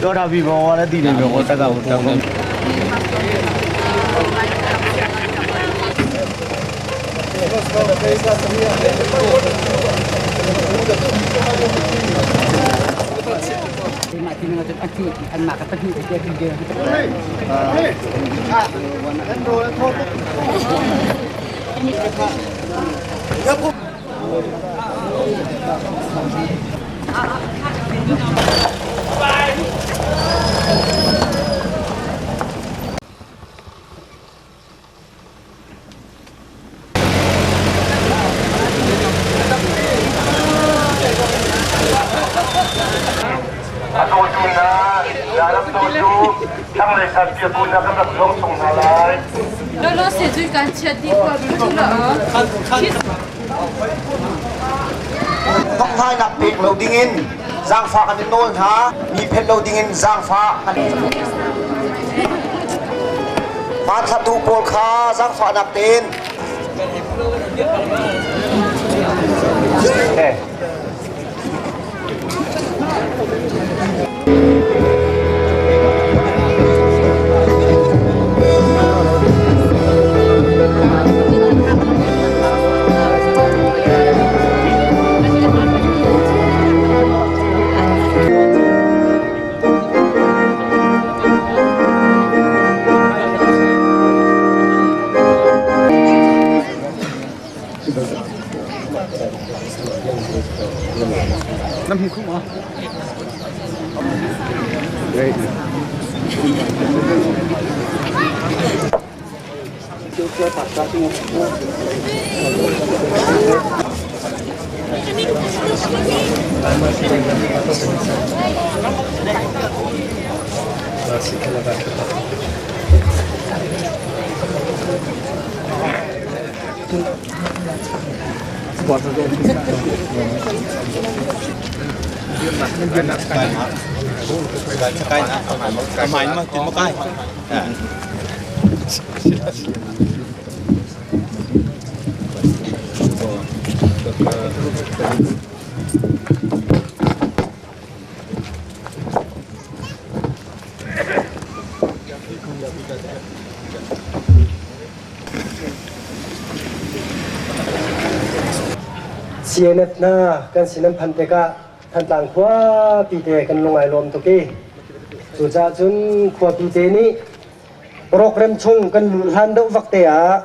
ပြောထားပြီးဘောလည်းတည်နေပြီဟိုတက်ကဟိုတက်ကုန် A dawtu hna, ram dawtu, thlanglei sanpiak bu hna kan rak zong chung hna lai. Lolo se cun kan chiat dih khua cu la. Thonghlainak pek lo dingin zaangfah kan in nawl hna, mi phet lo dingin zaangfah kan Hmanthlatu pawl kha zaangfahnak tein Na hmu kho maw? CNF hna kan sin an phanh tikah Thantlang khuapi te kan lung ai lawm tuk i cucaah cun khuapi te nih program chung kan luh hlan deuh vak te ah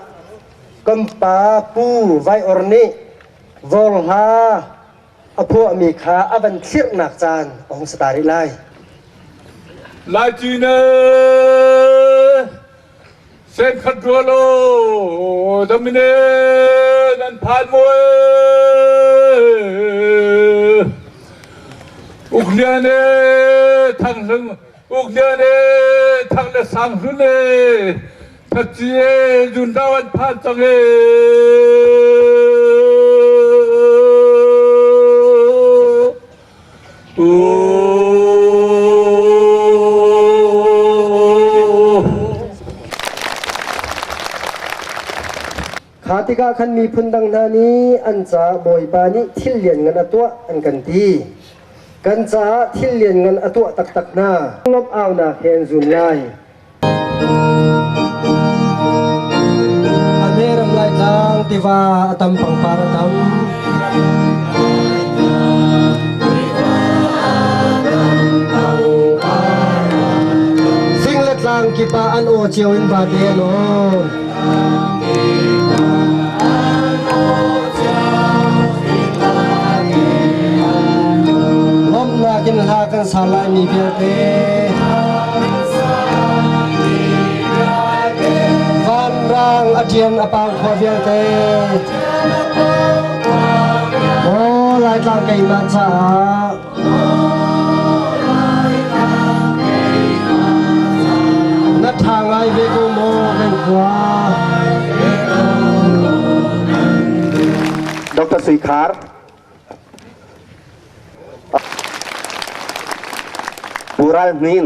kan pa Pu Vai Or nih vawr hla a phuahmi kha a van thlirhnak caan a hung si ta rih lai. Lai Cine Senkhat rual aw damine nan phan maw Uklian e thang hlung Uklian e thang le sang hlun e Thatci e zundau an phan cang e Kha tikah khan miphun dang hna nih an caah Bawipa nih thil lianngan a tuah an kan ti. Kan caah thil lianngan a tuah taktak hna. Lawmh aunak he an zun lai. A ram Laitlang tiva a tam pangpar a tam. Fing le tlang kip ah an aw cio in vate an aw. Lawmhnak in hla kan sa lai mi vialte. Vanrang a ṭian a pang khua vialte. Maw Laitlang keimah caah na ṭha ngai ve ko maw kan khua. Dr. Sui Khar Pu Ral Hnin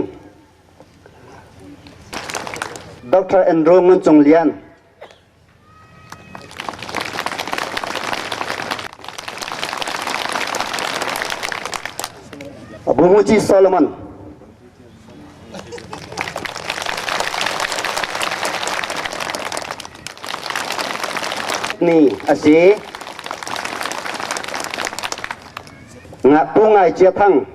Dr. Andrew Ngun Cung Lian Bumuci Solomon. Ni a si. Pu Ngai Cia Thang.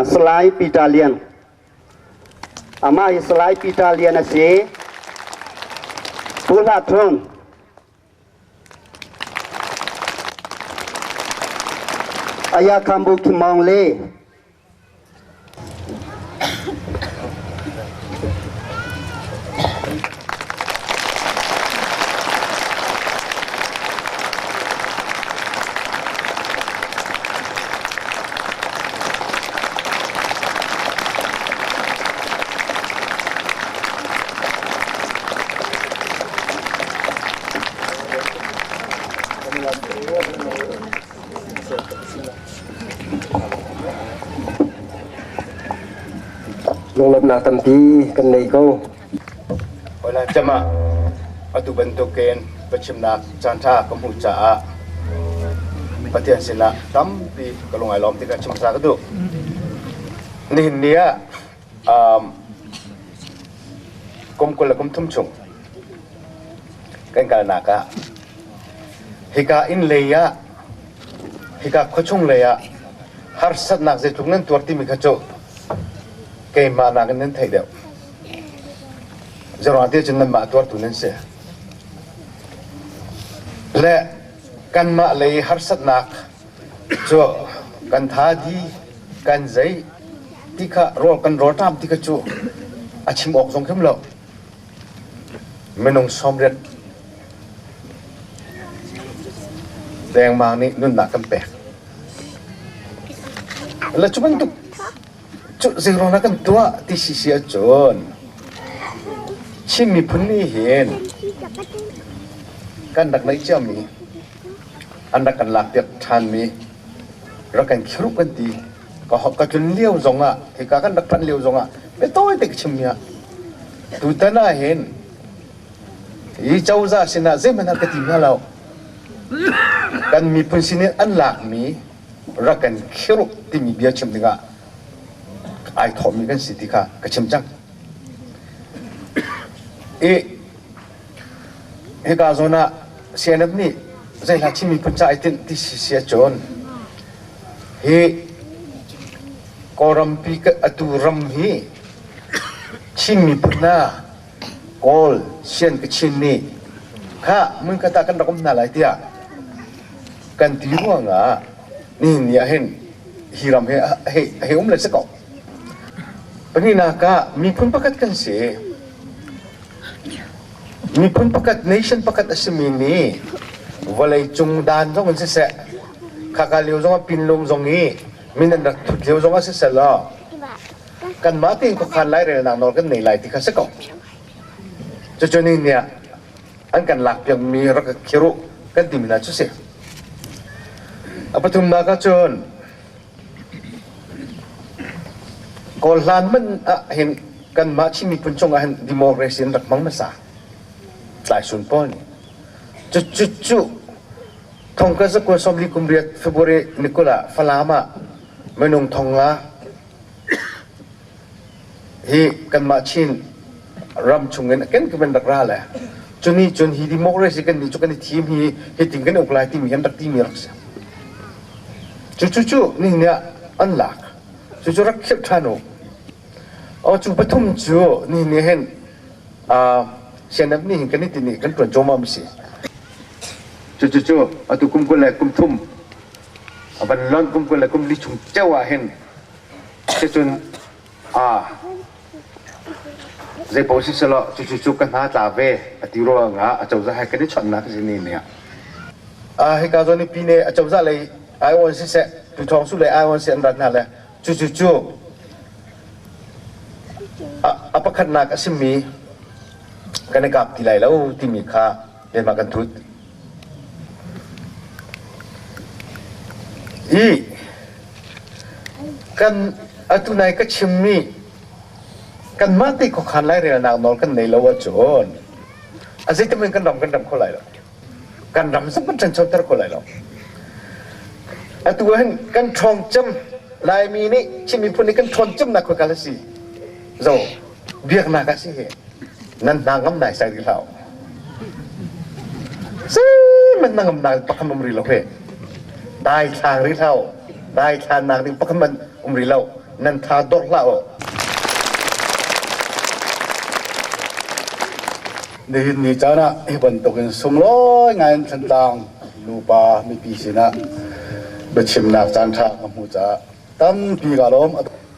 Salai Peter Lian. Amah hi Salai Peter Lian a si. Pu Hla Thun. Aya Khambu Kim Maung Le. Lunglawmhnak tampi kan nei ko. Hola cama atu bantukin biachimnak caanṭha ka hmuh caah Pathian sinah tampi ka lung ai lawm ti kha chim hmasa ka duh. Nihin ni ah kum 23 chung kan kalnak ah hika inn lei ah hika khuachung lei ah harsatnak zeitluk nan tuar timi kha cu keimah nakin nan theih deuh. Zeruang ti cun nanmah tuartu nan si. Le kanmah lei harsatnak cu kan tha di kan zei ti kha rawl kan rawlṭam ti kha cu a chim awk zong khim lo. Minung 80 dengmang nih nunnak kan pek. Le cu bantuk cu zeiruang dah kan tuah ti si si ahcun Chin miphun nih hin kan rak neih ciami an rak kan lakpiak ṭhanmi rak kan khiruh kan ti ka tlun lio zongah hika kan rak phanh lio zongah biatawi te ka chimmi ah tutan ah hin hi cozah sinah zeihmanh ah ka ti hna lo. Kan miphun sinin an lakmi rak kan khiruh timi bia chim dingah ai thawhmi kan si ti kha ka chim cang. I hika zawn ah CNF nih zeihla Chin miphun ca ai tinh ti si si ahcun hi Kawlrampi atu ram hi Chin miphun hna Kawl Sian Kachin nih kha hmunkhat ah kan rak um hna lai tiah kan ti ruangah nihin ni ah hin hi ram hi hei um le si ko. Pahnihnak ah miphun pakhat kan si. Miphun pakhat, nation pakhat a simi nih vawleicung dan zong in siseh, khaka lio zong ah pinlung zong i min an rak thut lio zong ah siseh law kanmah tein khuakhan lairelnak nawl kan nei lai ti kha si ko. Cucu ni nih an kan lakpiakmi rak khiruh kan timi hna cu si. A pathumnak ah cun Kawl hlan hmanh ah hin kanmah Chin miphun cungah hin democracy an rak hmang hmasa. Tlaisun pawl nih. Cucu cu thong ka zakua sawmli kum riat February ni 20 ah Falam ah minung 5,000 hi kanmah Chin ram chungin kenkip in rak ra le cuni cun hi democracy kan nih cu kan i thim hi hitin kan uk lai timi kan rak timi rak si. Cu cu cu nihin ah an lak. Cu cu rak khirh ṭhan u. O cu pathum cu nihin ni hin CNF nih hin kan i tini kan ṭuan cawmam si. Cu cu cu atu kum 23 a van lon kum 24 chung ceu ah hin cucun zeipaoh si selaw cucu cu ka hna tla ve a ti ruangah a cozah he kan i chawnhnak a si ni ni ah. Hika zawn i pine a cozah lei aiawn siseh tuthawng su lei aiawn si an rat hna le cucu cu a pakhatnak a simi kan i kap ti lai lo timi kha keimah kan thut. I kan atu nai ka chimmi kanmah te khuakhan lairelnak nawl kan nei lo ahcun a zeitim in kan ram kan ram kho lai lo. Kan ram zong kan ṭhanchoter kho lai lo. Atu ah hin kan ṭhawng cem Laimi nih Chin miphun nih kan ṭhawn cemnak khua kal a si. Zo. Biaknak ah si hi nan hna ngam nai sai rih hlah. Si man na ngam nak pakhat um rih lo he. Dai thlang rih hlah. Dai thlan nak ding pakhat man um rih lo. Nan tha dor hlah u. Nihin ni caan ah hi bantukin sunglawi ngai in Thantlang nupa mipi sinah biachimnak caan ṭha ka hmuh caah tampi kaa lawm.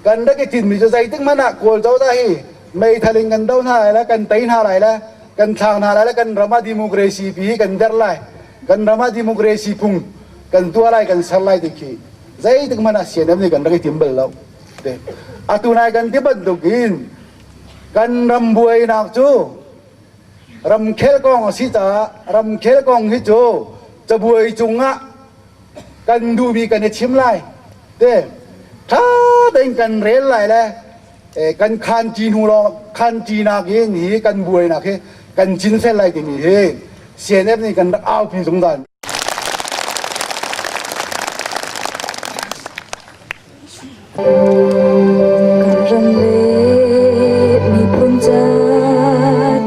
Kan rak i tinhmi cu zeitik hmanh ah Kawl cozah hi meithal in kan do hna lai le kan tei hna lai le kan thlak hna lai le kan ram ah democracy pi hi kan derh lai, kan ram ah democracy phung kan tuah lai, kan ser lai ti khi zeitik hmanh ah CNF nih kan rak i tim bal lo. Atu nai kan ti bantukin kan ram buainak cu ramkhel kong a si caah ramkhel kong hi cu cabuai cungah kan duhmi kan i chim lai te ṭha tein kan rel lai le kan khanṭi hnu lawng khanṭinak in hi kan buainak hi kan cinfel lai timi hi CNF nih kan rak aupi zungzal. Kan ram le miphun ca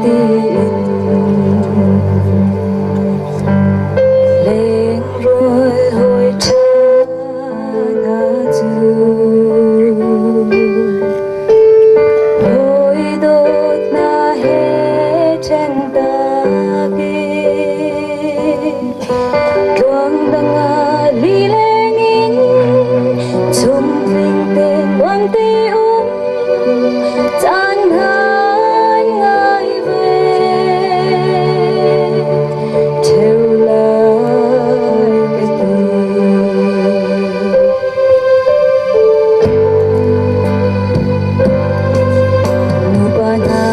tiin lengrual hawi ṭha hna cu hawi dawt hna he ṭhen tak in tluang dang ah lileng in chungtling te nuam te um caan han ngai ve ṭheu lai ka ti. Nupa hna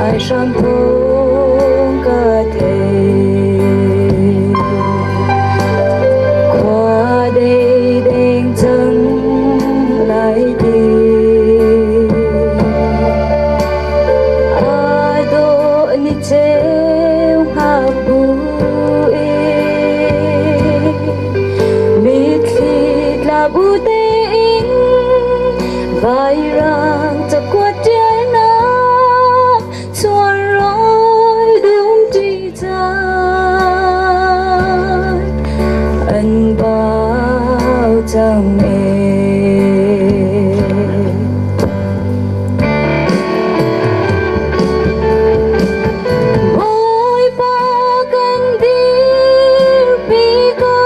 ai hram thawng ka thei. Khua dei deng cang lai ti. Ai dawh ni ceu hngak bu in mitthli tla bu tein vairang cakuat ṭialnak chuan rawl dum ṭi caan an bau cang ee. Bawipa kan dirpi ko.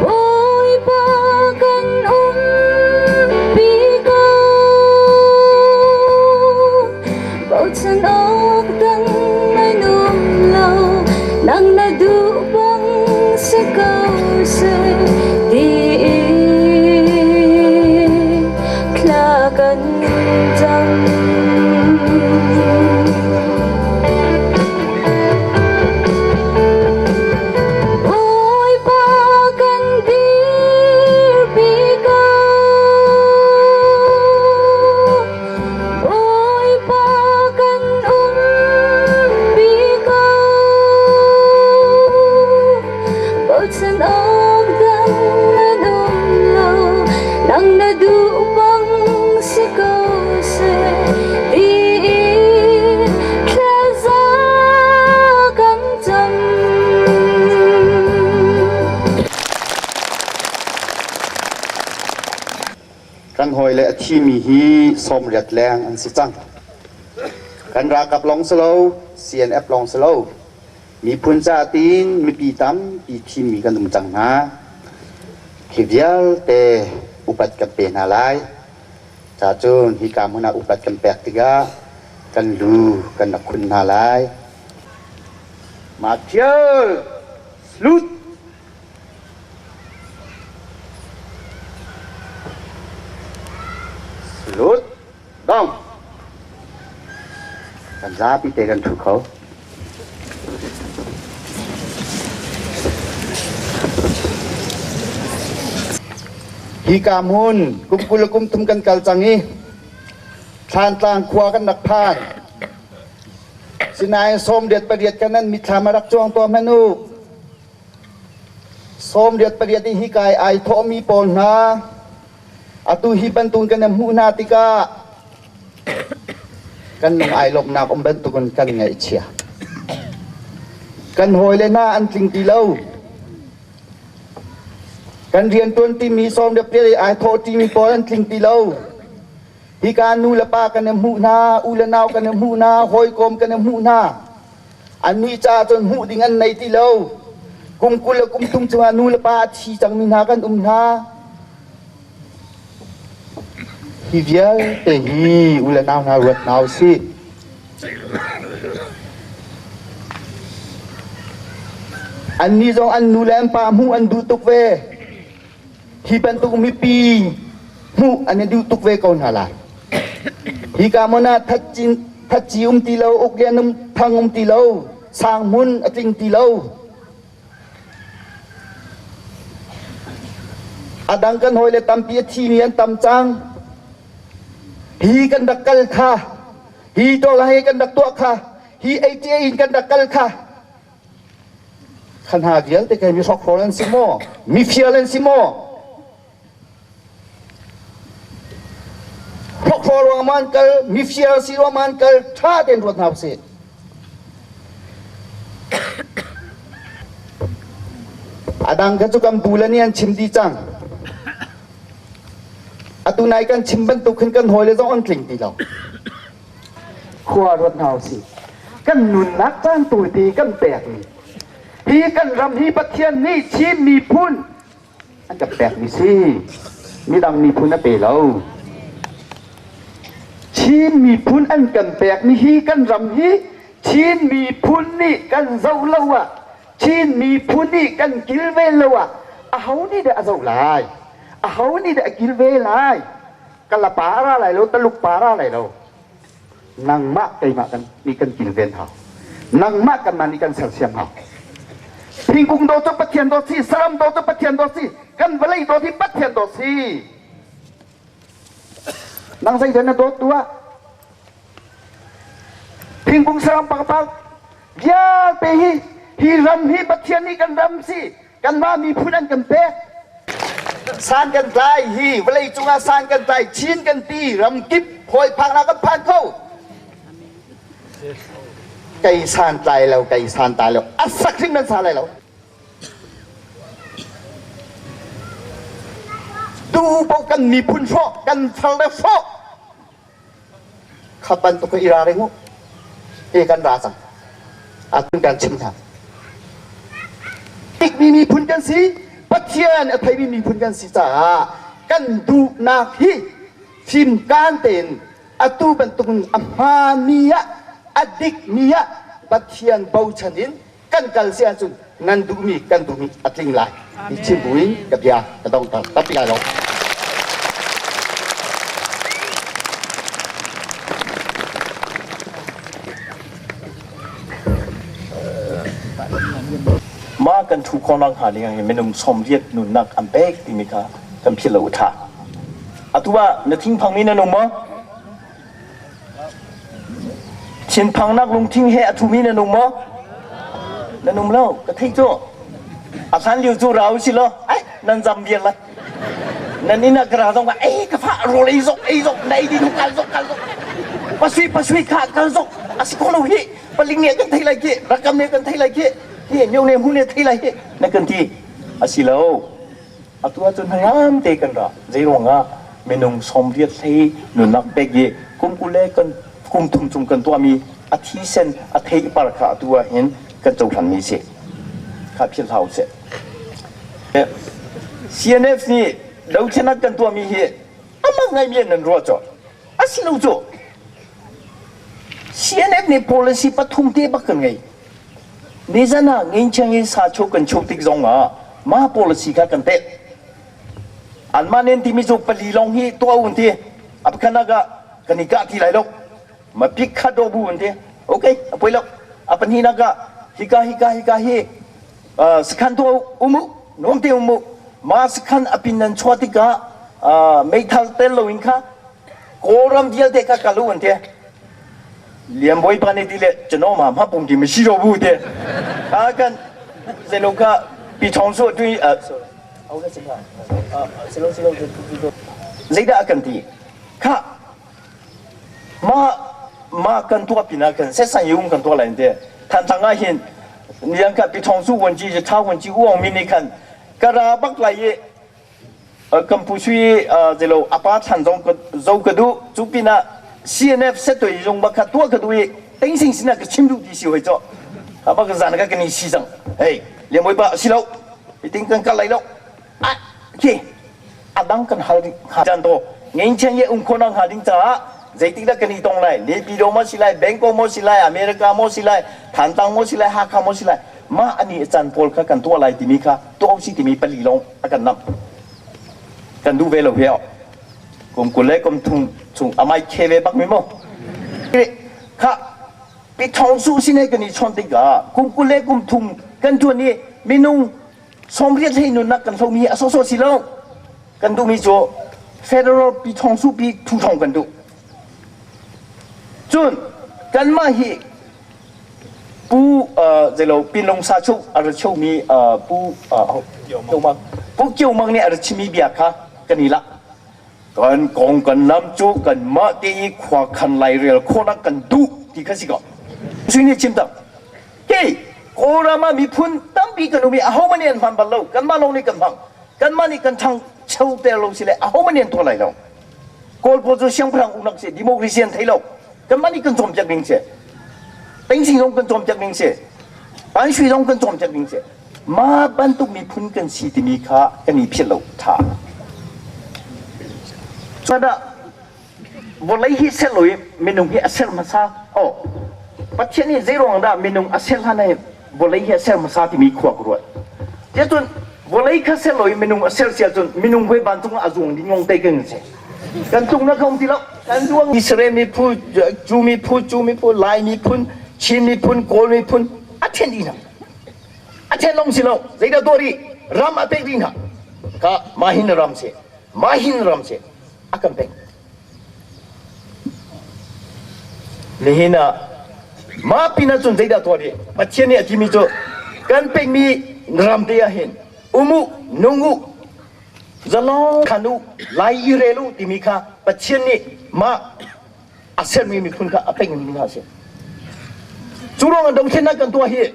Bawipa kan umpi ko. Bochan awk dang an um lo, nang na duh bang si ko seh tiin thla kan cam. Bawipa kan dirpi ko. Bawipa kan umpi ko. Bochan awk dang an um lo, nang na duh bang si ko seh tiin thlaza kan cam. Kan hawile a thimi hi 80 leng an si cang. Kan ralkap lawng si lo, CNF lawng si lo. Miphun ca tiin mipi tampi thimmi kan um cang hna. Khi vialte upat kan pe hna lai. Ca cun hika hmun ah upat kan pek tikah kan lu kan rak khun hna lai. Martial Salute! Salute! Dong! Kan zapi te kan ṭhu kho. Hika hmun kum 20 le kum thum kan kal cang i Thlantlang khua kan rak phan. Sinain 88 kan nan mitthlam a rak cuang tuah hmanh u. 88 i hika i ai thawhmi pawl hna. Atu hi bantuk kan hmuh hna tikah kan lung ai lawmhnak um bantukin kan ngaihchia. Kan hawile hna an tling ti lo. Kan riantuan timi sawm le pia ai thawh timi pawl an tling ti lo. Hika nu le pa kan i hmuh hna, u le nau kan i hmuh hna, hawikom kan i hmuh hna. Annih caah cun hmuh ding an nei ti lo. Kum 20 le kum 30 cungah nu le pa a thi cangmi hna kan um hna. Hi vialte hi u le nau hna ruat hna u sih. Annih zong an nu le an pa hmuh an duh tuk ve. Hi bantuk mipi hmuh an i duh tuk ve ko hna lai. Hika hmun ah thatci um ti lo, uk lian um thang um ti lo, sang hmun a tling ti lo. A dang kan hawile tampi a thimi an tam cang. Hi kan rak kal kha, hi tawla hi kan rak tuah kha, hi ATA in kan rak kal kha, Kha hna vialte kha mi hrokhrawl an si maw? Mifial an si maw? Hrokhrawl ruang ah an kal, mifial si ruang ah an kal, ṭha tein ruat hna usih. A dang kha cu kan bu le nih an chim dih cang. Atu nai kan chim bantuk khin kan hawile zong an tling ti lo. Khua ruat hna usih. Kan nunnak caan tawite kan pekmi hi kan ram hi Pathian nih Chin miphun an kan pekmi si. Midang miphun a pe lo. Chin miphun an kan pekmi hi kan ram hi Chin miphun nih kan zoh lo ah Chin miphun nih kan kilven lo ah aho nih dah a zoh lai? Aho nih dah a kilve lai? Kala pa ra lai lo, Taluk pa ra lai lo. Nangmah keimah kan nih kan kilven hau. Nangmah kanmah nih kan sersiam hau. Thingkung dawt cu Pathian dawt si, saram dawt cu Pathian dawt si, kan vawlei dawt hi Pathian dawt si. Nang zeidah na dawt tu ah? Thingkung saram pangpar vialte hi hi ram hi Pathian nih kan ram si, kanmah miphun an kan pek. San kan tlai hi vawlei cungah san kan tlai Chin kan ti ramkip hawi phaknak kan phan kho. Kei san tlai lo, kei san tlai lo, a sak hrim nan sa lai lo. Tu paoh kan miphun hrawh, kan far le hrawh. Kha bantuk i ralring u. Hi kan ra cang. Atun kan chim hna. Tikmi miphun kan si, Pathian a theimi miphun kan si caah kan duhnak hi fimkaan tein atu bantuk a hmaanmi ah a dikmi ah Pathian bochan in kan kal si ahcun nan duhmi kan duhmi a tling lai ti chim buin ka bia ka dongter tampi lai lo. Mah kan thu khawhnak hnga ding ah minung 80 nunnak an pek timi kha kan philh lo a ṭha. Atu ah na thingphang mi nan um maw? Thinphangnak lungthin he a thumi nan um maw? Nan um lo, ka theih cu. A hlan lio cu ra usih law, ai, nan zam viar lai. Nan inn ah ka ra zong ei ka fa rawl ei zok ei zok na ei din kal zok kal zok. Pasui pasui kha kal zok a si kho lo hi paling nih kan thei lai khi rakam nih kan thei lai khi hi myo ne hu ne thei lai hi na kan ti a si lo. Atu ahcun hnangam te kan ra. Zeiruangah minung 80 hlei nunnak pek i kum 20 le kan kum thum chung kan tuahmi a thisen a theipar kha atu ah hin kan cohlanmi si. Kha philh hlah usih. CNF nih dothlennak kan tuahmi hi amah ngaimi an nan ruah cu. A si lo cu. CNF nih policy pathum te bak kan ngei. Nizan ah Ngincheng in sacho kan chuak tik zong ah mah policy kha kan pek. Anmah nen timi cu pali lawng hi tuah un ti. A pakhatnak ah kan i kah ti lai lo. Ma pik kha do bu un ti. Okay, a poi lo. A pahnihnak ah hika hika hika hi sakhan tuah um u, nuam te um u. Ma sakhan a pin nan chuah tikah meithal tel loin kha Kawlram vialte kha kal u an ti. Lian Bawipa nih ti le cano ma ma pum ti mi si ro bu te. A kan zelo kha pi chong su tu sorry. Au le sila. Silo silo tu tu. Zeidah a kan ti? Khah, mah mah kan tuah pinah khan setsan yung kan tuah lai an ti. Thantlang ah hin niang kha Piṭhawng Su Vuanci Tha Vuanci U Aung Min nih khan ka ra bak lai i kan pu sui zelo apa thlan zong zo ka duh cu pinah CNF setoi zong bak kha tuah ka duh i tengsing sinah ka chim duh ti si hoi cho bak zan ka kan i si cang hei lian pa si lo iting kan kal lai lo a khi adang kan hal jan to ngeng chen ye ung khonang ha ding caah zeitik dah kan i tong lai Naypyidaw mo si lai Bangkok mo si lai America mo si lai Thantlang mo si lai Hakha mo si lai mah ani chan pawl kha kan tuah lai timi kha tuah si timi pali lawng a kan nam kan duh ve lo he kum kul le kum thum chung amai khe ve bak mi mo kha pi thong su sin he kan i chon tikah kum kul le kum thum kan tuan i minung 90 hlei nunnak kan hlomi a sawsawh si lo kan duhmi cu federal pi thong su pi thu thong kan duh cun kanmah hi pu zeilo pinlung sa chu a ra chomi pu pu Kio Mang nih a ra chimmi bia kha kan i lak kan kong kan lam cu kanmah te i khua khan lairel khawhnak kan duh ti kha si ko sui nih chim tak Hi Kawlram ah miphun tampi kan um i ahohmanh nih an hman bal lo. Kanmah lawng nih kan hmang. Kanmah nih kan ṭhangcho ter lo si le ahohmanh nih an tuah lai lo. Kawl pawl cu siangpahrang uknak si, democracy an thei lo. Kanmah nih kan cawnpiak ding si. Tengsi zong kan cawnpiak ding si. Panshui zong kan cawnpiak ding si. Mah bantuk miphun kan si timi kha kan i philh lo ṭha. Cuadah vawlei hi ser lo i minung hi a ser hmasa oh Pathian nih zeiruang dah minung a ser hlan ah vawlei hi a ser hmasa timi khua ka ruat tiahcun vawlei kha ser lo i minung a ser si ahcun minung voi vancung ah a zuang ding lawng te kan si kan tlung na kho ti lo kan zuang Israel miphun Jew miphun Jew miphun Lai miphun Chin miphun Kawl miphun a then dih hna a then lawng si lo zeidah tuah rih ram a pek rih hna ka mah hin ram si mah hin ram si a kan pek. Nihin ah mah pinah cun zeidah tuah dih? Pathian nih a timi cu kan pekmi ram te ah hin um u, nung u, zalong khan u, lai i rel u timi kha Pathian nih mah a sermi miphun kha a pekmi hna a si. Cu ruangah dothlennak kan tuah hi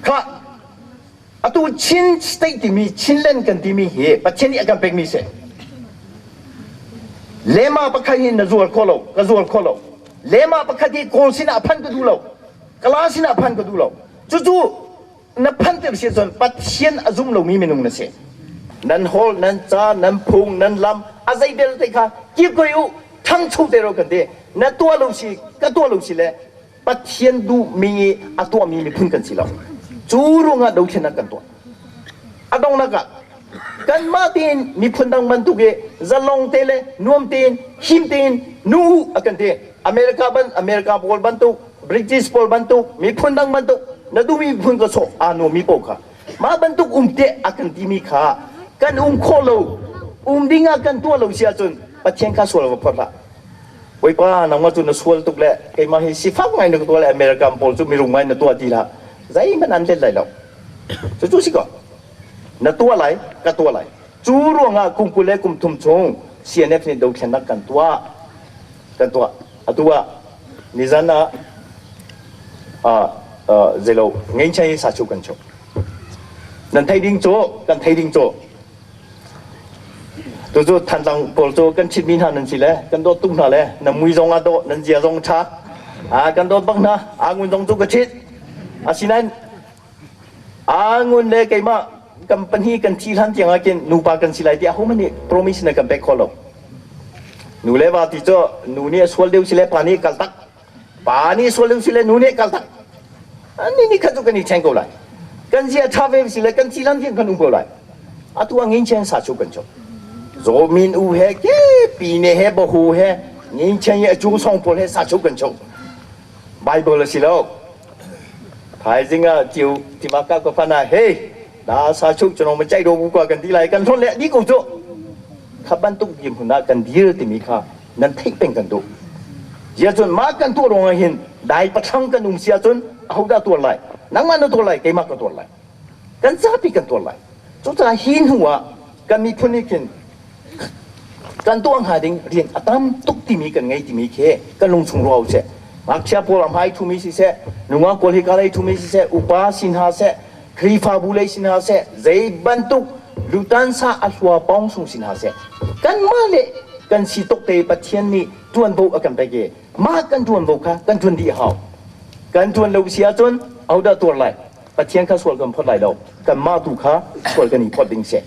kha Atu Chin State timi Chinland kan timi hi Pathian nih a kan pekmi si. Lema pakhat hi na zuar kho lo, ka zuar kho lo. Lema pakhat hi Kawl sinah phan ka duh lo, Kala sinah phan ka duh lo. Cucu na phan ter si cun Pathian a zum lomi minung na si. Nan hawl, nan ca, nan phung, nan lam, a zei belte kha kip koi u, ṭhangcho te ro kan ti. Na tuah lo si, ka tuah lo si le Pathian duhmi i a tuahmi miphun kan si lo. Cu ruangah dothlennak kan tuah. A donghnak ah kanmah tein miphun dang bantuk i zalong te le nuam tein him tein nu u a kan ti. America ban America pawl bantuk British pawl bantuk miphun dang bantuk na duhmi miphun ka sawh aa nuammi paoh kha mah bantuk um te a kan timi kha kan um khawh lo um ding ah kan tuah lo si ahcun Pathian kha sual va phawt hlah. Bawipa nangmah cu na sual tuk le keimah hi sifak ngai na ka tuah le American pawl cu mirum ngai na tuah ti hlah zeihmanh an let lai lo cucu si ko na tuah lai ka tuah lai cu ruangah kum 20 le kum thum chung CNF nih dothlennak kan tuah kan tuah atu ah nizan ah zeilo ngeinchai sa chu kan chu nan thei ding cu kan thei ding cu Tucu Thantlang pawl cu kan chimmi hna nan si le kan dawt tuk hna le na mui zong ah dawh nan zia zong ṭha kan dawt bak hna Angun zong cu ka ṭhit asinain Angun le keimah kan pahnih kan thi hlan tiang ah khin nupa kan si lai tiah ahohmanh nih promise na kan pek kho lo nu le va ti cu nu nih a sual deuh si le pa nih kal tak Pa nih sual ding si le nu nih kal tak. Ni ni khat cu kan i thleng ko lai. Kan zia ṭha ve si le kan thi lan kan um ko lai. Atu ah ngin sa chu kan chok. Zaw min u he ke pi ne he bahu he ngin chen ye chu song pawl he sa chu kan chok. Bible a si lo. Thaizing ah tiu timaka ko fana hey da sa chu chonong ma chai do bu kwa kan ti lai kan thon le di ko chu. Kha bantuk dim huna kan dir timi kha nan theih peng kan duh. Ziah mah kan tuah ruangah hin dai pathlang kan um si ahcun ahodah tuar lai? Nangmah na tuar lai, keimah ka tuar lai. Kan zapi kan tuar lai. Cucaah hi hnu ah kan miphun nih khin Kan tuah hnga ding rian a tam tuk timi kan ngei timi khi kan lungchung ruah usih. Ngakchia pawl a hmai thumi siseh, nungak pawl hika lei thumi siseh, upa si hna seh, Khrihfabu lei si hna seh, zei bantuk lutansa a hlua pawng sung si hna seh, kanmah le kan si tuk te Pathian nih ṭuanvo a kan pek i mah kan ṭuanvo kha kan ṭuan dih a hau. Kan ṭuan lo si ahcun ahodah tuar lai? Pathian kha sual kan phawt lai lo. Kanmah tu kha sual kan i phawt ding si.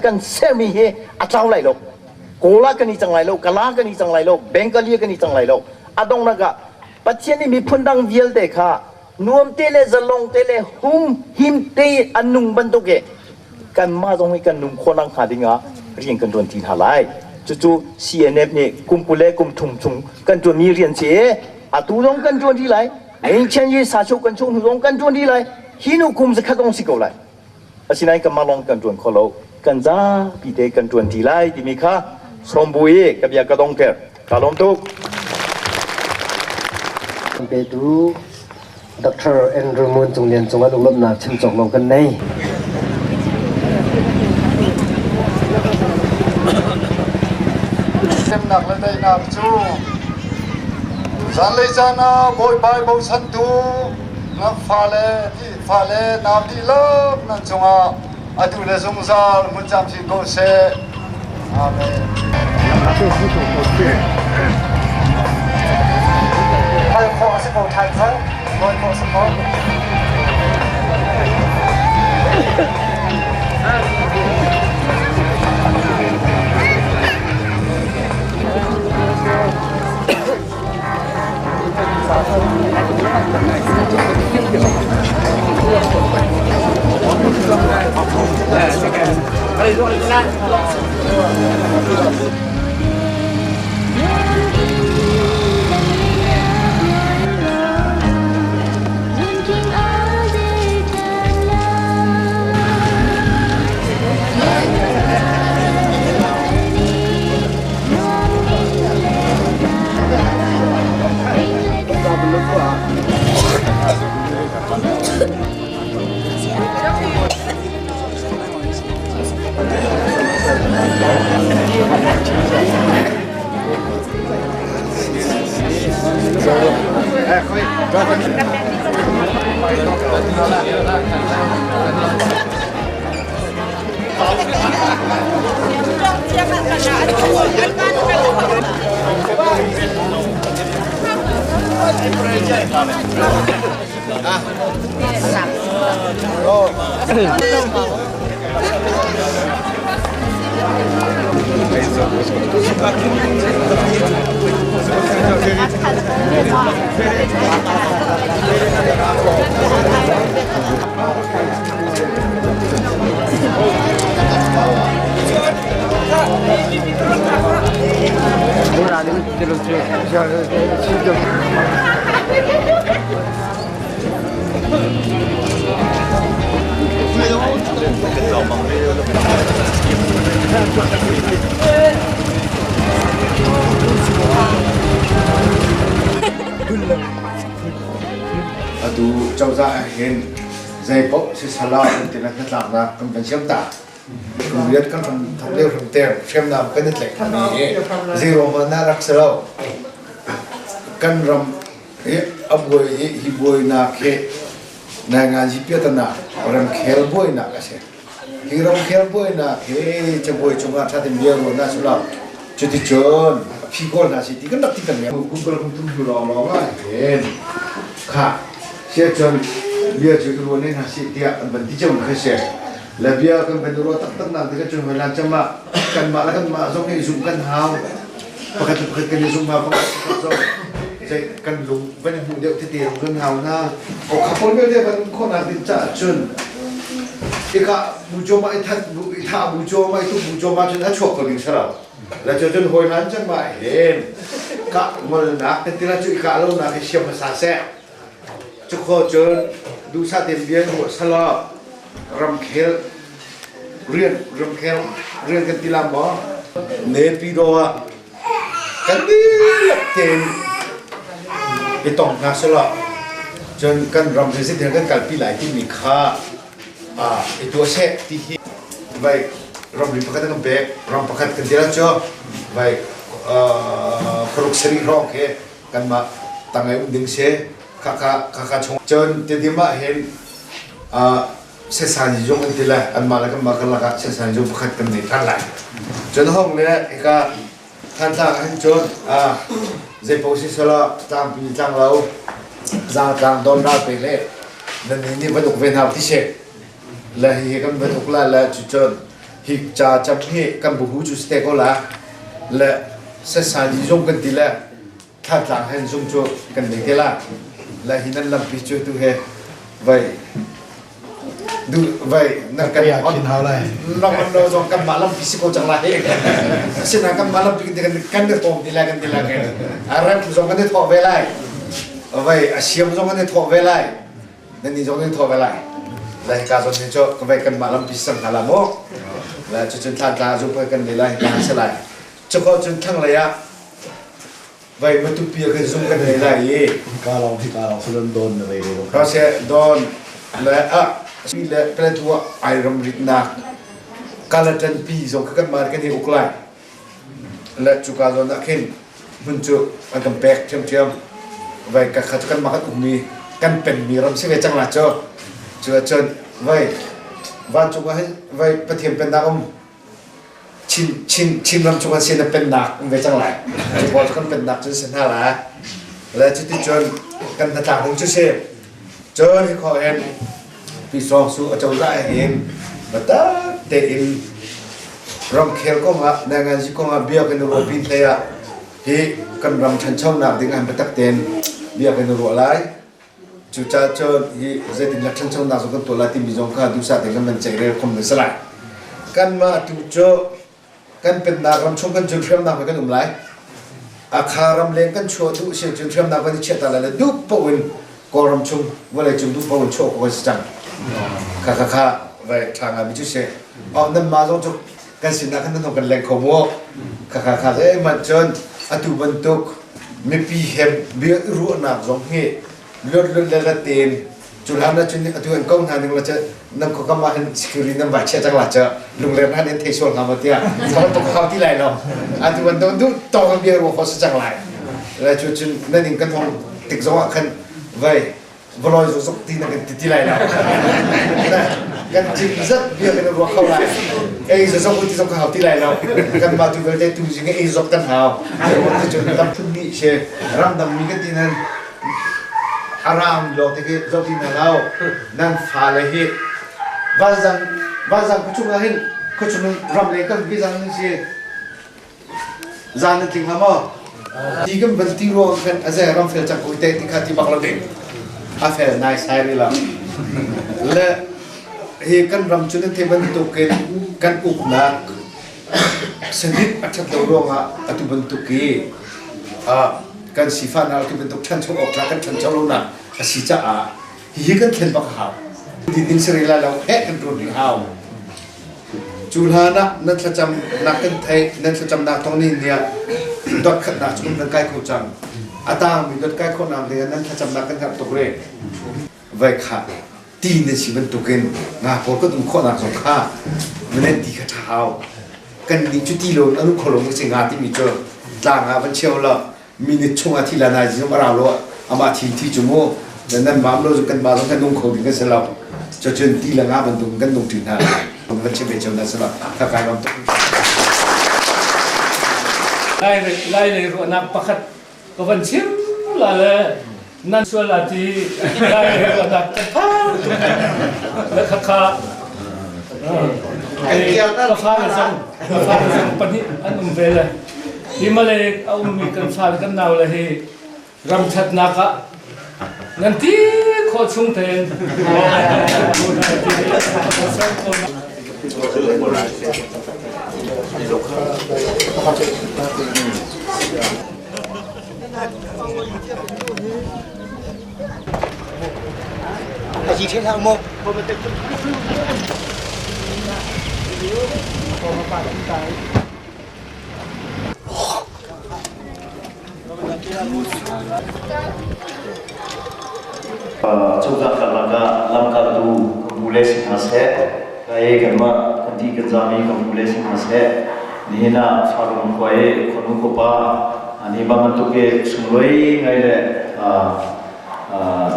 Kan sermi hi a tlau lai lo. Kawl ah kan i cang lai lo, Kala kan i cang lai lo, Bengali kan i cang lai lo. A donghnak ah Pathian nih miphun dang vialte kha nuam te le zalong te le hum him te an nung bantuk i kanmah zong hi kan nung khawh nak hnga ding ah rian kan ṭuan ti hna lai. Cucu CNF nih kum 20 le kum thum chung kan ṭuanmi rian si i atu zong kan ṭuan rih lai. Ngeichian yi sa kan chung hnu zong kan ṭuan rih lai. Hi nu kum zakhat zong si ko lai. Asinain kanmah lawng kan ṭuan kho lo. Kan zapi te kan ṭuan ṭi lai timi kha sawmbu i ka bia ka dongter. Ka lawm tuk. Petu Dr. Andrew Ngun Cung Lian cungah lunglawmhnak chim cawk lo kan nei. Hremnak le daihnak cu zanlei caan ah Bawipa i bochantu na fale fale nau dihlak nan cungah atu le zungzal hmun camcin ko seh. Amen. Hal khawh a si ko ṭhan cang. Nawi khawh a si ko. Atu cozah ah hin zeipaoh sisala kan ti le hnatlaknak kan van siam ta. Kum riat kan ram thok lio hram ter hriamnam kan i tlaih mi hi zei ruang hmanh ah rak si lo. Kan ram hi a buai i hi buainak hi nainganzi piatana ramkhel buainak a si. Hi ramkhel buainak hi cabuai cungah ṭha tein bia ruahnak a si lo. Cuticun a phi kawl hna si ti kan rak ti kan Google kan tum hnu lawnglawng ah hin kha siacun bia cu i ruah ne hna sih tiah an van ti cio kha si. Le bia kan van i ruah taktak nak tikah cun hoi lan cem ah kanmah le kanmah zong hi zumh kan hau. Pakhat le pakhat kan i zum hau, pakhat le pakhat zong zei kan lung van i hmuh deuh tete zong kan hau hna. O kha pawl vialte van um khawhnak ding caah cun ika bu cawma i that bu i thah bu cawma i tuk bu cawma cun a chuak ko ding si lo. Le cu cun hawi hlan cem ah hin kah ngolnak kan ti la cu i kah lonak hi siam hmasa seh. Cukhaw cun duhsah tein bia in ruah selaw ramkhel rian ramkhel rian kan ti la maw? Naypyidaw ah kan dihlak tein i tong hna selaw cun kan ram hi zeitin kan kalpi lai timi kha i tuah seh ti hi vai ramri pakhat kan pek ram pakhat kan ti la cu. Vai paruk sarih hrawng khi kanmah tangei um ding si. Khakha khakha chung cun Tedim ah hin sesan zung an ti le anmah le kanmah karlak ah sesan zung pakhat kan nei ṭhan lai. Cun hong le hika Thantlang ah hin cun zeipaoh si selaw tlangpi tlanglo zaangtlang don ral pek le nan nih nih van uk ve hna ti si. Le hihi kan van uk lai le cucun hi ca cam hi kan buhu cu si te ko la le sesan zung kan ti le Thantlang hen zung cu kan nei te la. La hi nan lampi cu tu he vai du vai na kan on hau lai nong on lo zong kan mah lampi si ko cang lai. Asinain kan mah lampi kan kan i thawm ti lai kan ti lai. A rem zong kan i thawh ve lai. Vai a siam zong kan i thawh ve lai. Nan ni zong nan i thawh ve lai. Lai ka zon ni cu ka vai kan mah lampi sang hna la mu. La cu cun thlan tla zu kan nei lai ka se lai. Cuko cun thlanglei ah vai Matupi ah kan zung kan nei lai i Hika lawng hika lawng sulun don na vei lo. Rase don le a pi le Paletwa ai ram ritnak Kalatan pi zong kha kan mah kan i uk lai. Le cuka zawn ah khin hmun cu an kan pek ṭhiamṭhiam. Vai ka kha cu kan mah kan ukmi kan penmi ram si ve cang la cu. Cu ahcun vai vancung ah hin vai Pathian pennak um Chin Chin Chinram chung an si na pennak um ve cang lai. Cu pawl cu kan pennak cu si hna lai. Le cuticun kan hnatlak ding cu si. Cun hi khawh hin Pi Sawng Su acozah hin biatak tein ramkhel kongah nainganzi kongah bia kan i ruah pin hlei ah hi kan ram ṭhanchonak ding ah biatak tein bia kan i ruah lai. Cucaah cun hi zeitindah ṭhanchonak zong kan tuah lai timi zong kha duhsah tein kan van ceih khom ve si lai. Kanmah tu cu kan pennak ram chung kan cun hriamnam he kan um lai. Akha ram leng kan chuah duh si cun hriamnam kan i chiah ta lai le duh paoh in Kawlram chung vawlei cung duh paoh in chuah khawh a si cang. Kha kha kha vai ṭha ngai mi cu si. Oh nanmah zong cu kan sinah khan nan kan leng kho mu. Kha kha kha zeihmanh cun atu bantuk mipi he bia i ruahnak zong hi luat luat le lat tein cu hlan ah cun atu an ko hna ning la cu nan khuakam ah hin security nan vai chia cang la cu lungler hna in thei sual hnga maw tiah thawng tuk hau ti lai lo atu bantuk duh tawk in bia ruah kho si cang lai le cu cun nan in kan hong tik zong ah khan vai Valoi zuk zuk ti na kan ti ti lai lo. Kan cin zat bia kan ruah kho lai. Ei zok ti zok ka hau ti lai lo. Kan mah tu vialte tu zing ei zok kan hau. Ti cun ram phun mi she ram dang mi kan ti nan aram lo te ke zo ti na lo. Nan fa le hi vanzang vanzang kuchung ah hin khuachung ram le kan vi zang si Zan na tling hnga maw? Ti kan van ti ruang khan a zei ram fel cang ko te ti kha ti bak lo ding. A fel nai sai ri lo. Le hi kan ram cu nan thei bantuk in kan uknak sanit a ṭhat lo ruangah atu bantuk i kan sifahnak atu bantuk ṭhancho awk tlak kan ṭhancho lonak a si caah hihi kan thlen bak a hau. Din ding si rih lai lo, heh kan ṭuan rih hau. Cu hlan ah nan thlacamnak kan theih, nan thlacamnak thawng nih niah dot khatnak cu kan kai kho cang. A tangmi dot kai khawhnak ding ah nan thlacamnak kan herh tuk rih. Vai kha ti nan si bantukin nga pawl kan um khawhnak zong kha nan ti kha ṭha hau. Kan nih cu ti lo in an um kho lo mi si nga timi cu tlang ah van cheu law minute chung ah thi la nai zong a rau lo amah thi thi cu mu nan mam lo kan ma zong kan nung kho ding kan si lo cucun ti le nga bantuk kan nung ṭi hna van chim ve cio na si lo ka kai ram tuk. Lai lei ruahnak pakhat ka van chim la le nan sual la ti lai lei ruahnak ka phang tuk le khakha ka fa le zong ka fa le zong pahnih an um ve le Himalay a ummi kan fale kan nau le hi ram ṭhatnak ah nan ti khawh chung tein. Cozah karlak ah lamkaltu kan pu le si hna seh, kai kanmah kan ti kan zami kan pu le si hna seh. Nihin ah Farung khua i khuanu khuapa ni bantuk i sunglawi ngai le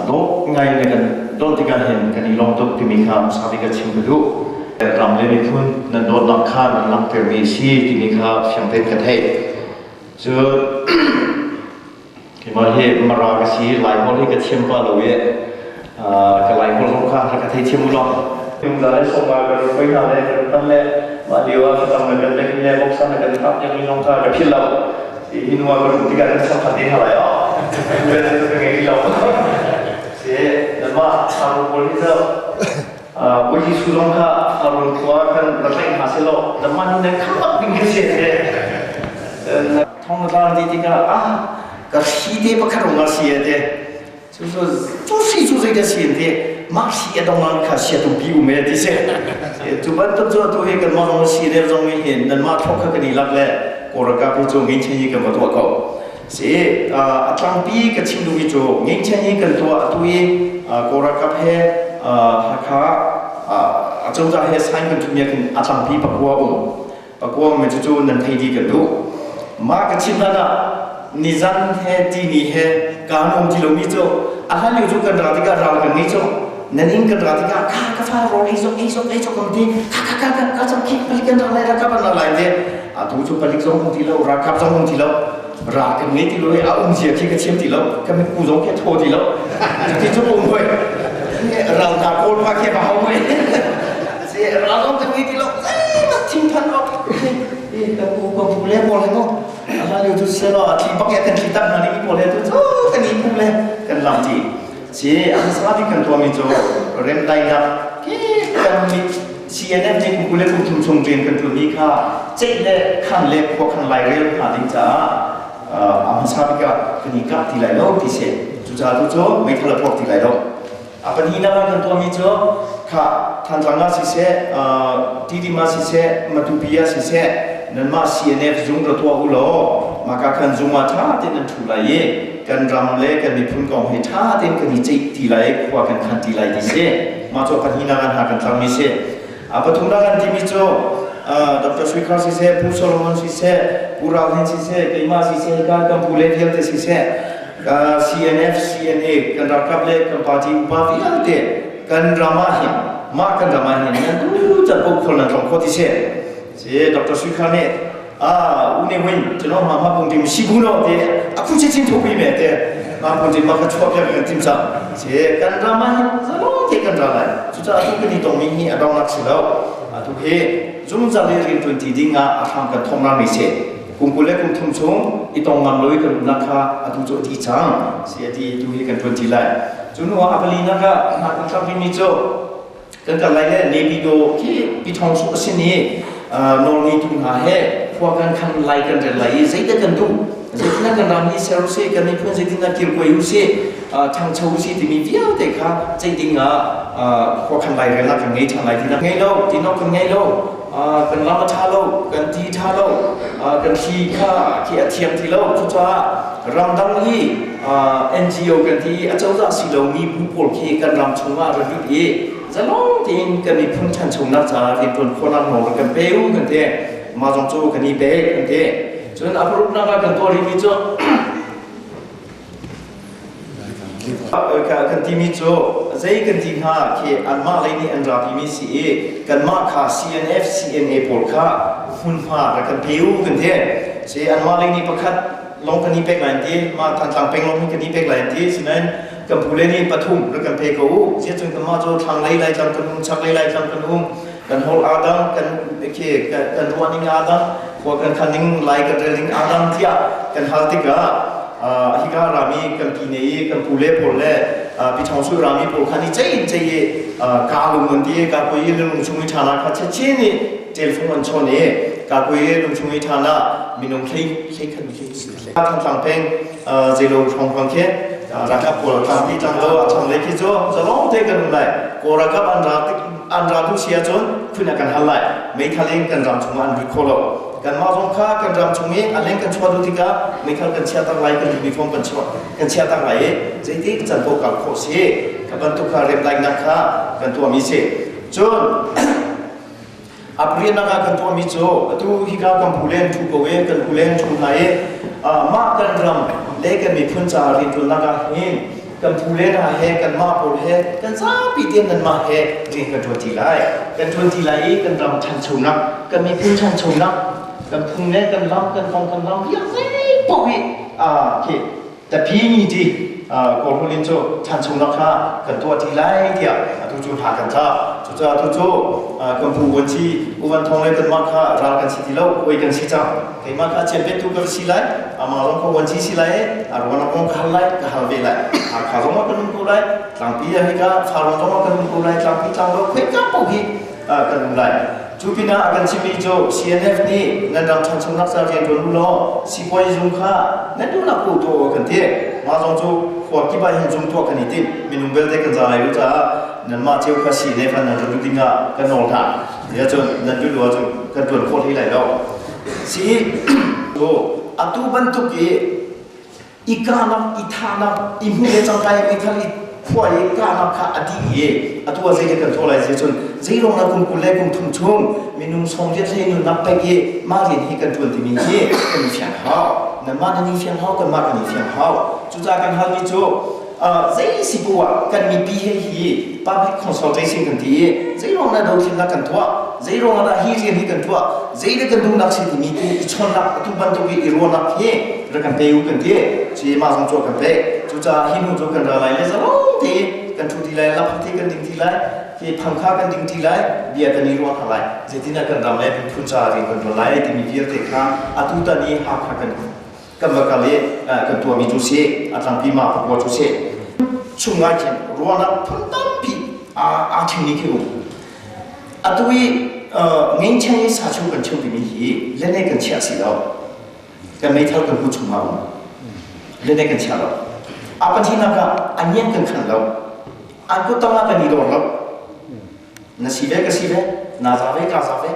dawh ngai le kan don tikah hin kan i lawm tuk timi kha hmasa bik ah chim ka duh. Ram le miphun nan dawtnak kha nan langhtermi a si timi kha fiang tein ka theih. Cun keimah hi Mara ka si, Laiholh hi ka thiam pah lo i ka Laiholh zong kha ka thei thiam u law. Nungza le sawma ka run poi hna le ka run tan le mah lio ah thlacam na kan lek le boksa na kan kap yang zong kha ka philh lo. Hi nu ah ka run tikah kan cham khat te hna lai aw. Ka ngei lo. Si, nanmah Tharu pawl hi cu Bawi Jesuh zong kha Farun khua kan ra tlaih hna seh law nanmah nih nan khamh ding kha si te. Thong na tlar ti tikah ah ka hri te pakhat rung ah si te. Cu cu hri cu zei dah si te mah hri a dong kha sia tumpi um e ti si. Cu bantuk cu atu hi kanmah zong si le zong hin nanmah thlok kha kan i lak le Kawlralkap hi cu ngeichen hi kan va tuah ko. Si a tlangpi ka chim duhmi cu ngeichen hi kan tuah atu i Kawlralkap he Hakha acozah he sign kan thumi ah khin a tlangpi pakua um. Pakua um cucu nan thei dih kan duh. Mah ka chim hlan ah nizan he tini he kaan um ti lomi cu a hlan lio cu kan ra tikah ral kan ngei cu nan inn kan ra tikah kha ka fa rawl ei zok ei zok ei zok kan ti kha kha kha kha kha zok khi palik kan ra lai ralkap an ra lai te atu cu palik zong hung ti lo ralkap zong hung ti lo ra kan ngei ti lo i a um zia khi ka thiam ti lo ka mitku zong khi a thaw ti lo ti cu um hoi ral ta kawl pa khi ba hau hoi si ral zong kan ngei ti lo zeimat thinphan awk ka pu ka pu le pawl he mo a lio cu selo a thli bak kan thli tak hna ning pawl he tu cu kan i pu le kan lam ti si a hmasa bik kan tuahmi cu remdainak ki kan mit CNF nih kum 20 le kum thum chung rian kan ṭuanmi kha ceih le khan le khuakhan lairel hna ding caah a hmasa bik ah kan i kap ti lai lo ti si. Cucaah tu cu meithal a puak ti lai lo. A pahnihnak ah kan tuahmi cu kha Thantlang ah siseh, Tidim ah siseh, Matupi ah siseh, nanmah CNF zung ra tuah u law maka khan zung ah ṭha tein nan ṭhu lai i kan ram le kan miphun kong hi ṭha tein kan i ceih ti lai, khua kan khan ti lai ti si. Mah cu pahnihnak ah hna kan tlangmi si. A pathumnak an timi cu Dr. Sui Khar siseh, Pu Solomon siseh, Pu Rau Hin siseh, keimah siseh, ka kan pu le vialte siseh, CNF, CNA, kan ralkap le kan party upa vialte kan ram ah hin mah kan ram ah hin nan tu can ko khol nan tlong kho ti si. Si Dr. Sui Khar nih ah u ne win chano ma ma pung tim si bu no te akhu chi chin thu pi me te ma pung tim ma kha chua pya kan tim cha se kan ram ah hin zalo te kan ra lai chu cha tu kan i tong mi hi adong nak si lo atu he zungzal le rian tuan ti ding ah a hram kan thong ra mi se kum 20 le kum thum chung i tong ngam loi kan umnak kha atu cu ti cang si ati tu hi kan tuan ti lai cu nu ah apali nak ah na kan thlak mi cu kan kal lai le Naypyidaw khi Pyithawng su a sin i nawlngeitu hna he khua kan khan lai kan rel lai i zeidah kan duh zeitindah kan ram hi ser usih kan miphun zeitindah kilkawi usih ṭhangcho usih timi vialte kha ceih ding ah khua khan lai relnak kan ngei ṭhan lai tinak ngei lo tinok kan ngei lo kan lam a ṭha lo kan ti ṭha lo kan thli kha khi a thiang ti lo cucaah ramdang i NGO kan ti i acozah si lomi bu pawl khi kan ram chungah ra lut i zalong tein kan miphun ṭhanchonak caah rianṭuan khawhnak nawl kan pe u kan ti. Mah zong cu kan i pek kan ti. Cun a paruknak ah kan tuah rihmi cu kan timi cu zei kan ti hnga khi anmah lei nih an rapimi si i kanmah kha CNF CNA pawl kha hmunhma rak kan pe u kan ti. Si anmah lei nih pakhat lawng kan i pek lai ti mah Thantlang peng lawng hi kan i pek lai ti sinain kan pule nih pathum rak kan pe ko u ziah cun kanmah cu thlanglei Laitlang kan um chaklei Laitlang kan um kan holh aa dang kan khi kan ruah ning aa dang khua kan khan ning lai kan rel ning aa dang tiah kan hal tikah hika rami kan pi ne i kan pule pawl le pi thong su rami pawl khan i cei in cei i ka lung an ti ka koi i lung chung i ṭhana kha che ni telfung an chawn i ka koi i lung chung i ṭhana minung hlei Thantlang peng zeilo hrawng khi ralkap pawl tlang ti tlang lo a thang lei khi cu zalong te kan um lai. Kawl ralkap an ra an ra duh si ahcun phun ah kan hal lai. Meithal in kan ram chungah an lut kho lo. Kanmah zong kha kan ram chung i a leng kan chuah duh tikah meithal kan chiah tak lai kan uniform kan chuah kan chiah tak lai i zeitik can paoh kal khawh si. Kha bantuk kha remdaihnak kha kan tuahmi si. Cun A pariatnak ah kan tuahmi cu atu hika kan pu len ṭhu ko i kan pu len ṭhu hna i mah kan ram le kan miphun caah rianṭuannak ah hin kan pu le hna he kanmah pawl he kan zapi tein nanmah he rian kan ṭuan ṭi lai. Kan ṭuan ṭi lai i kan ram ṭhanchonak, kan miphun ṭhanchonak, kan phung le kan lam, kan kong kan lam vialte paoh hi khi tapi ni ti Kawlholh in cu ṭhanchonak kha kan tuah ṭi lai tiah atu cu hna kan tla. Cucaah atu cu kan pu vuanci U Van Thawng le kanmah kha ral kan si ti lo, hawi kan si cang. Keimah kha chianpettu ka si lai, amah zong kha vuanci si lai i a ruan kong ka hal lai, ka hal ve lai. Hakha zong ah kan um ko lai, tlangpi ah hika Farrawn zong ah kan um ko lai, tlangpi tlanglo khoika paoh hi kan um lai. Cu pinah a kan chimmi cu CNF nih nan ram ṭhanchonak ca rian ṭuan u law sipuazi zung kha nan duhnak paoh tuah u kan ti. Mah zong cu khua kip ah hin zung tuah kan i tim. Minung belte kan za lai lo caah nanmah cio kha CNF ah nan rat duh ding ah kan nawl hna. Tiah cun nan duh lo ahcun kan ṭuan khawh hlei lai lo. Si atu bantuk i i kahnak i thahnak i hmu le cangka i meithal i khua i kahnak kha a dih i atu ah zeidah kan thawh lai ti cun zeiruang ah kum 20 le kum 30 chung minung sawmriat hlei nunnak pek i mah rian hi kan ṭuan timi hi kan i fiang hau. Nanmah nan i fiang hau, kanmah kan i fiang hau. Cucaah kan halmi cu zei si bu ah kan mipi he hi public consultation kan ti i zeiruang dah dothlennak kan tuah, zeiruang dah hi rian hi kan tuah, zeidah kan duhnak si timi tu i chawnnak, atu bantuk i i ruahnak hi rak kan pe u kan ti. Ci mah zong cu kan pek. Cucaah hi hnu cu kan ra lai le zalong te kan ṭhu ti lai, lam te kan ding ti lai, hi phangkha kan ding ti lai, bia kan i ruah hna lai, zeitindah kan ram le miphun caah rian kan ṭuan lai timi vialte kha atu tan i Hakha kan kan va kal i kan tuahmi cu si, a tlangpi ma pakua cu si. Chung ah khin ruahnak phun tampi aa ṭhingmi khi um. Atu i ngengcheng i sachu kan cheu timi hi lene kan chiah si lo. Kan meithal kan hmu chung ah um. Lene kan chia lo. A pathihnak ah a ngian kan khan lo. An kut tang ah kan i dor lo. Na si ve ka si ve, na za ve ka za ve.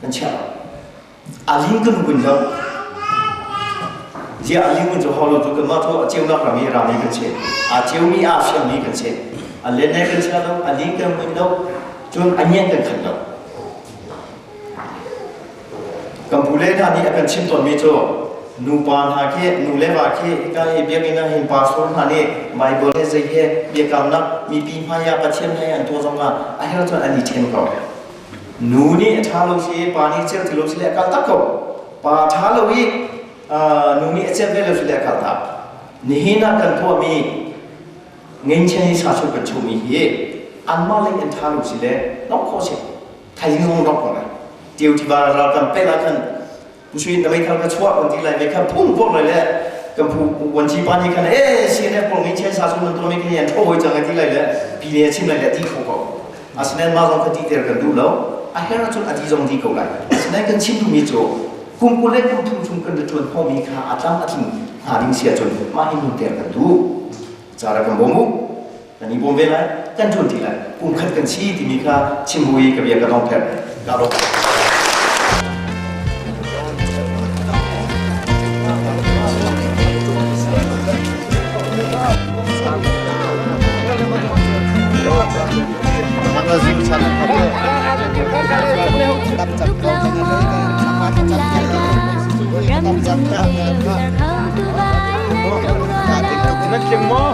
Kan chia lo. A ling kan kun lo. Zia a ling kun cu hau lo cu kanmah cu a ceunak ram i rami kan si. A ceumi a fiangmi kan si. A lene kan chia lo, a ling kan kun lo, cun a ngian kan khan lo. Kan pule hna nih a kan chimh tawnmi cu nupa hna khi, nu le va khi hika hi biakinn ah hin pastor hna nih Bible he zei he biakamnak mipi hmai ah Pathian he an tuah zong ah a herh cun an i ṭhen ko. Nu nih a ṭha lo si, pa nih cel ti lo si le a kal tak ko. Pa ṭha lo i nu nih a celh ve lo si le a kal tak. Nihin ah kan tuahmi ngeinchan i sa kan chungmi hi anmah lei an ṭha lo si le nok khawh si. Thaizing zong rak ko lai. Tiu tiva ral kan pek ah khan Pusui na meithal ka chuah kan ti lai mei kha phung pok lai le kan phu wanci pa nih khan e CNF pawl ngei chen sa su nan tuah mi khan yan tho hoi cang ti lai le pi ne chim lai le ti kho ko. Asinain mah zong kha ti ter kan duh lo. A her ahcun a ti zong ti ko lai. Asinain kan chim duhmi cu kum 20 le kum 30 chung kan ṭuan khawhmi kha a tlam a tling hnga ding si ahcun mah hi nun ter kan duh. Cara kan bawm u. Kan i bawm ve lai, kan ṭuan ṭi lai. Kum khat kan si timi kha chim bu i ka bia ka dong pher. Ka lawm. Nan tling maw?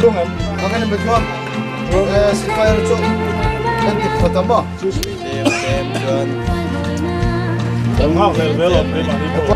Chung em. Makan em chuam. Sifire chu kan ti phota mo. Tem tem chuan. Tam ngak lel vel om he mani po.